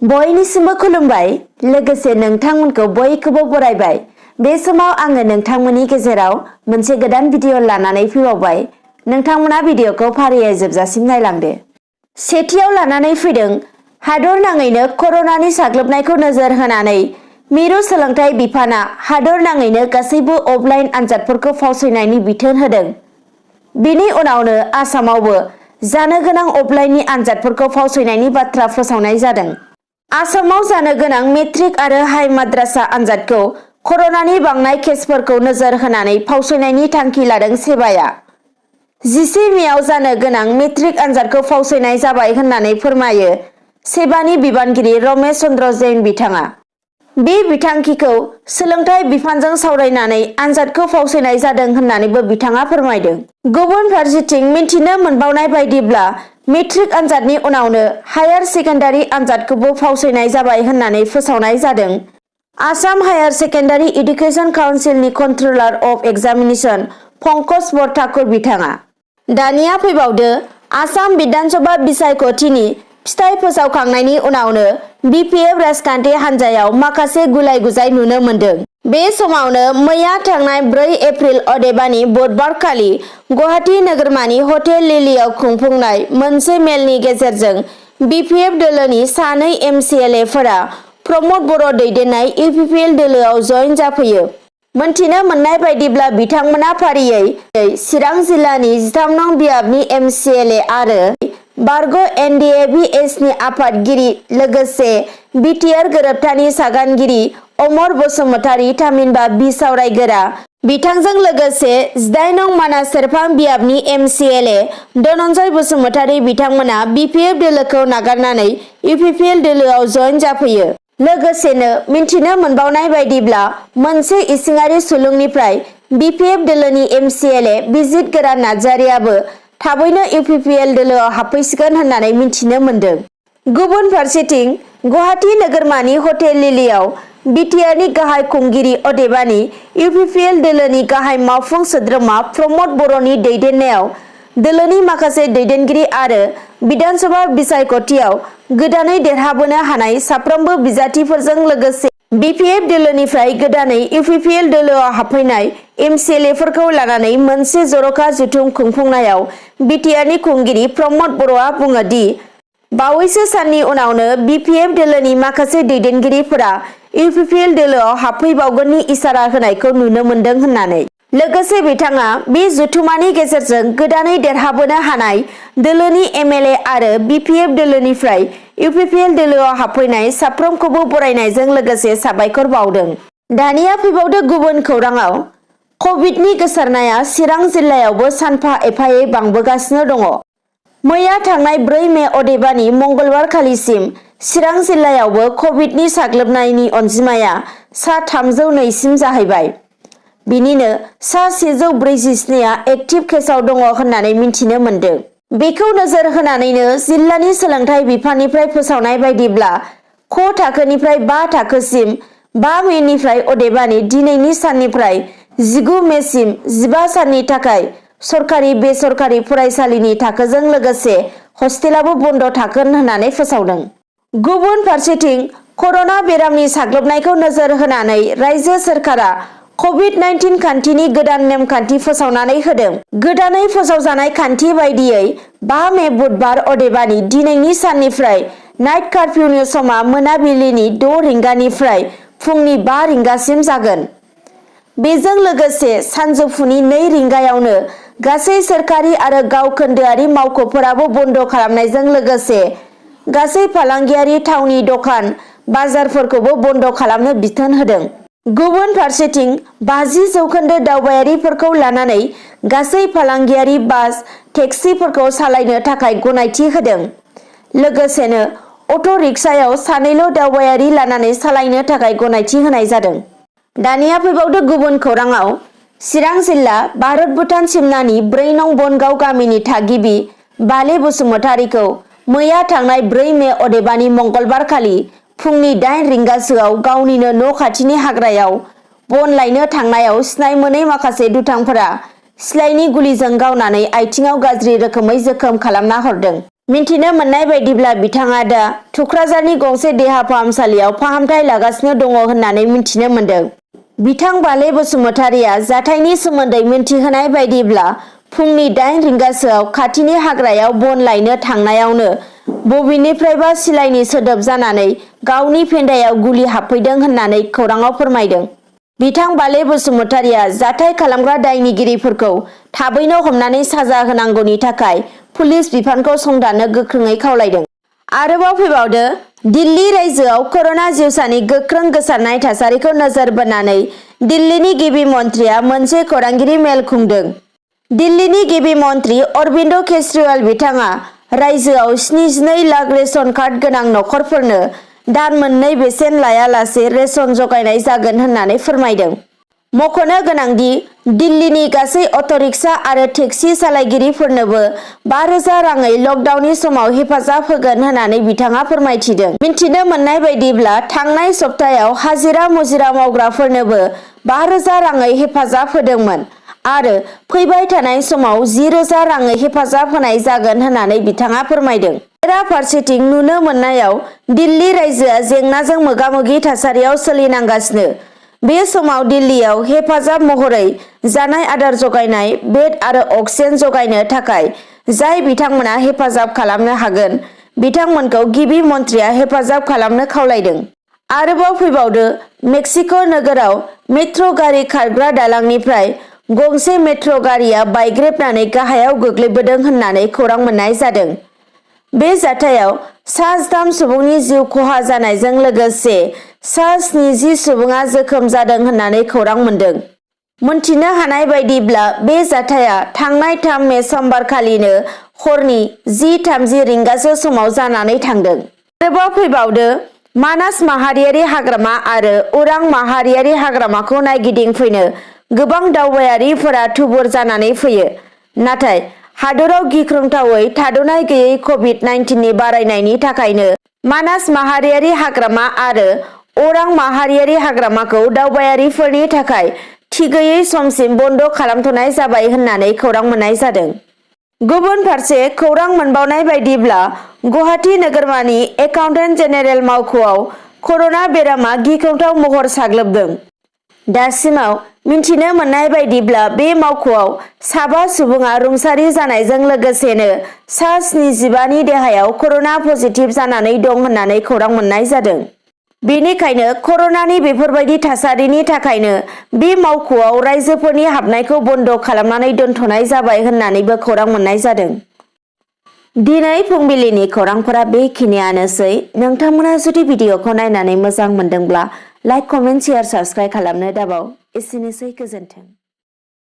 बयनिसिमबो खुलुमबाय लोगोसे नोंथांमोनखौ बयखौबो बरायबाय। बे समाव आङो नोंथांमोननि गेजेराव मोनसे गोदान भिडिअ लानानै फैबावबाय। नोंथांमोना भिडिअखौ फारियै जोबजासिम नायलांदो। सेथियाव लानानै फैदों हादर नाङैनो कर'नानि साग्लोबनायखौ नोजोर होनानै मिरु सोलोंथाइ बिफाना हादर नाङैनो गासैबो अफलाइन आनजादफोरखौ फावसयनायनि बिथोन होदों। बिनि उनावनो आसामावबो जानो गोनां अफलाइननि आनजादफोरखौ फावसयनायनि बाथ्रा फोसावनाय जादों। आसामाव जानो गोनां मेट्रिक आरो हाइ माद्रासा आनजादखौ कर'नानि बांनाय केसफोरखौ नोजोर होनानै फावसयनायनि थांखि लादों सेबाया। 10 मेआव जानो गोनां मेट्रिक आनजादखौ फावसयनाय जाबाय होननानै फोरमायो सेबानि बिबानगिरि रमेश चन्द्र जैन बिथाङा। बे बिथांखिखौ सोलोंथाइ बिफानजों सावरायनानै आनजादखौ फावसयनाय जादों होननानैबो बिथाङा फोरमायदों। गुबुन फारसेथिं मिन्थिनो मोनबावनाय बायदिब्ला मेट्रिक आनजादनि उनावनो हायार सेकेन्डारि आनजादखौबो फावसयनाय जाबाय होननानै फोसावनाय जादों। आसाम हायार सेकेन्डारि इडुकेसन काउन्सिलनि controller of examination Pankaj Barthakur बिथाङा। दानिया फैबावदो आसाम बिधानसभा बिसायख'थिनि फिथाइ फोसावखांनायनि उनावनो BPF राजखान्थि हान्जायाव माखासे गुलाय गुजाय नुनो मोन्दों। बे समावनो मैया थांनाय 4 एप्रिल अदेबानि बुधबारखालि गुवाहाटी नोगोरमानि हटेल लिलिआव खुंफुंनाय मोनसे मेलनि गेजेरजों BPF दोलोनि सानै MCLA फोरा प्रमद बर' दैदेननाय UPPL दोलोआव जयेन जाफैयो। मोनथिनो मोननाय बायदिब्ला बिथांमोना फारियै चिरां जिल्लानि 13 नं बियाबनि MCLA आरो बारग' NDA-BS नि आफादगिरि लोगोसे BTR गोरोबथानि सागानगिरि अमर बसुमतारी थामहिनबा बिसावरायगोरा बिथांजों लोगोसे 18 नं मानास सेरफां बियाबनि MCLA धनन्जय बसुमतारी बिथांमोना BPF दोलोखौ नागारनानै UPPL दोलोआव जयेन जाफैयो। लोगोसेनो मिन्थिनो मोनबावनाय बायदिब्ला मोनसे इसिङारि सुलुंनिफ्राय BPF दोलोनि MCLA बिजित गोरान नार्जारियाबो थाबैनो UPPL दोलोआव हाबफैसिगोन होननानै मिन्थिनो मोन्दों। गुबुन फारसेथिं गुवाहाटी नोगोरमानि हटेल लिलिआव BTRनि गाहाय खुंगिरि अदेबानि UPPL दोलोनि गाहाय मावफुं सोद्रोमा प्रमद बर'नि दैदेननायाव दोलोनि माखासे दैदेनगिरि आरो बिधानसभा बिसायख'थियाव गोदानै देरहाबोनो हानाय साफ्रोमबो बिजाथिफोरजों लोगोसे BPF दोलोनिफ्राय गोदानै UPPL दोलोआव हाबफैनाय MCLA फोरखौ लानानै मोनसे जर'खा जथुम खुंफुंनायाव BTRनि खुंगिरि प्रमद बर'आ बुङो दि बावैसो साननि उनावनो BPF दोलोनि माखासे दैदेनगिरिफोरा UPPL दोलोआव हाबफैबावगोननि इसारा होनायखौ नुनो मोन्दों होननानै। लोगोसे बिथाङा बे जथुमानि गेजेरजों गोदानै देरहाबोनो हानाय दोलोनि MLA आरो BPF दोलोनिफ्राय UPPL दोलोआव हाबफैनाय साफ्रोमखौबो बरायनायजों लोगोसे साबायखर बावदों। दानिया फैबावदो गुबुन खौराङाव कभिडनि गोसारनाया चिरां जिल्लायावबो सानफा एफायै बांबोगासिनो दङ। मैया थांनाय 4 मे अदेबानि मंगलबारखालिसिम चिरां जिल्लायावबो कभिडनि साग्लोबनायनि अनजिमाया सा 302 सिम जाहैबाय। बिनिनो सा 147आ एक्टिभ केसआव दङ होननानै मिन्थिनो मोन्दों। बेखौ नोजोर होनानैनो जिल्लानि सोलोंथाइ बिफाननिफ्राय फोसावनाय बायदिब्ला क थाखोनिफ्राय 5 थाखोसिम 5 मेनिफ्राय अदेबानि दिनैनि साननिफ्राय 19 मेसिम 15 साननि थाखाय सरकारि बेसरकारि फरायसालिनि थाखोजों लोगोसे हस्टेलाबो बन्द थागोन होननानै फोसावदों। गुबुन फारसेथिं कर'ना बेरामनि साग्लोबनायखौ नोजोर होनानै रायजो सोरखारा कभिड-19 खान्थिनि गोदान नेमखान्थि फोसावनानै होदों। गोदानै फोसावजानाय खान्थि बायदियै 5 मे बुधबार अदेबानि दिनैनि साननिफ्राय नाइट कार्फ्यूनि समा मोनाबिलिनि 6 रिंगानिफ्राय फुंनि 5 रिंगासिम जागोन। बेजों लोगोसे सानजौफुनि 2 रिंगायावनो गासै सोरखारि आरो गावखोन्दोआरि मावख'फोराबो बन्द खालामनायजों लोगोसे गासै फालांगियारि थावनि दखान बाजारफोरखौबो बन्द खालामनो बिथोन होदों। गुबुन फारसेथिं 50% दावबायारिफोरखौ लानानै गासै फालांगियारि बास टेक्सिफोरखौ सालायनो थाखाय गनायथि होदों। लोगोसेनो अट' रिक्सायाव सानैल' दावबायारि लानानै सालायनो थाखाय गनायथि होनाय जादों। दानिया फैबावदो गुबुन खौराङाव चिरां जिल्ला भारत भुटान सिमनानि 4 नं बनगाव गामिनि थागिबि बाले बसुमतारीखौ मैया थांनाय 4 मे अदेबानि मंगलबारखालि फुंनि 8 रिंगासोआव गावनिनो न' खाथिनि हाग्रायाव बन लायनो थांनायाव सिनाय मोनै माखासे दुथांफोरा सिलाइनि गुलिजों गावनानै आथिङाव गाज्रि रोखोमै जोखोम खालामना हरदों। मिन्थिनो मोननाय बायदिब्ला बिथाङा दा थुक्राझारनि गंसे देहा फाहामसालियाव फाहामथाय लागासिनो दङ होननानै मिन्थिनो मोन्दों। बिथां बाले बसुमतारिया जाथायनि सोमोन्दै मिन्थिहोनाय बायदिब्ला फुंनि 8 रिंगासोआव खाथिनि हाग्रायाव बन लायनो थांनायावनो बबेनिफ्रायबा सिलाइनि सोदोब जानानै गावनि फेन्दायाव गुलि हाबफैदों होननानै खौराङाव फोरमायदों। बिथां बाले बसुमतारिया जाथाय खालामग्रा दायनिगिरिफोरखौ थाबैनो हमनानै साजा होनांगौनि थाखाय पुलिस बिफानखौ संदाननो गोख्रोङै खावलायदों। आरोबाव फैबावदो, दिल्ली रायजोआव कर'ना जिउसानि गोख्रों गोसारनाय थासारिखौ नोजोर बोनानै दिल्लीनि गिबि मन्थ्रिया मोनसे खौरांगिरि मेल खुंदों। दिल्लीनि गिबि मन्थ्रि अरबिन्द केजरीवाल बिथाङा रायजोआव 72 लाख रेशन कार्ड गोनां नखरफोरनो दान मोननै बेसेन लायालासे रेशन जगायनाय जागोन होननानै फोरमायदों। मख'नो गोनांदि दिल्लीनि गासै अट'रिक्सा आरो टेक्सि सालायगिरिफोरनोबो 5,000 राङै लकडाउननि समाव हेफाजाब होगोन होननानै बिथाङा फोरमायथिदों। मिन्थिनो मोननाय बायदिब्ला थांनाय सप्तायाव हाजिरा मुजिरा मावग्राफोरनोबो 5,000 राङै हेफाजाब होदोंमोन आरो फैबाय थानाय समाव 10,000 राङै हेफाजाब होनाय जागोन होननानै बिथाङा फोरमायदों। बेराफारसेथिं नुनो मोननायाव दिल्ली रायजोआ जेंनाजों मोगा-मोगि थासारियाव सोलिनांगासिनो। बे समाव दिल्लीयाव हेफाजाब महरै जानाय आदार जगायनाय, बेड आरो अक्सिजेन जगायनो थाखाय जाय बिथांमोना हेफाजाब खालामनो हागोन बिथांमोनखौ गिबि मन्थ्रिया हेफाजाब खालामनो खावलायदों। आरोबाव फैबावदो, मेक्सिक' नोगोराव मेट्र' गारि खारग्रा दालांनिफ्राय गंसे मेट्र' गारिया बायग्रेबनानै गाहायाव गोग्लैबोदों होननानै खौरां मोननाय जादों। बे जाथायाव सा 3 सुबुंनि जिउ खहा जानायजों लोगोसे सा 70 सुबुङा जोखोम जादों होननानै खौरां मोन्दों। मोनथिनो हानाय बायदिब्ला बे जाथाया थांनाय 3 मे समबारखालिनो हरनि 10:30 रिंगासो समाव जानानै थांदों। आरोबाव फैबावदो, मानास माहारियारि हाग्रामा आरो उरां माहारियारि हाग्रामाखौ नायगिदिंफैनो गोबां दावबायारिफोरा थुबुर जानानै फैयो। नाथाय हादराव गिख्रंथावै थाद'नाय गैयै कभिड-19नि बारायनायनि थाखायनो मानास माहारियारि हाग्रामा आरो अरां माहारियारि हाग्रामाखौ दावबायारिफोरनि थाखाय थि गैयै समसिम बन्द' खालामथ'नाय जाबाय होननानै खौरां मोननाय जादों। गुबुन फारसे खौरां मोनबावनाय बायदिब्ला गुवाहाटी नोगोरमानि एकाउन्टेन्ट जेनेरेल मावख'आव कर'ना बेरामा गिख्रंथाव महर साग्लोबदों। दासिमाव मिन्थिनो मोननाय बायदिब्ला बे मावख'आव 7 सुबुङा रुंसारि जानायजों लोगोसेनो सा 75 नि देहायाव कर'ना पजिटिभ जानानै दं होननानै खौरां मोननाय जादों। बेनिखायनो कर'नानि बेफोरबायदि थासारिनि थाखायनो बे मावख'आव राइजोफोरनि हाबनायखौ बन्द' खालामनानै दोनथ'नाय जाबाय होननानैबो खौरां मोननाय जादों। दिनै फुंबिलिनि खौरांफोरा बेखिनियानोसै। नोंथांमोना जुदि भिडिअखौ नायनानै मोजां मोनदोंब्ला लाइक, कमेन्ट, शेयार, साबस्क्राइब खालामनो दाबाव। एसेनोसै, गोजोन्थों।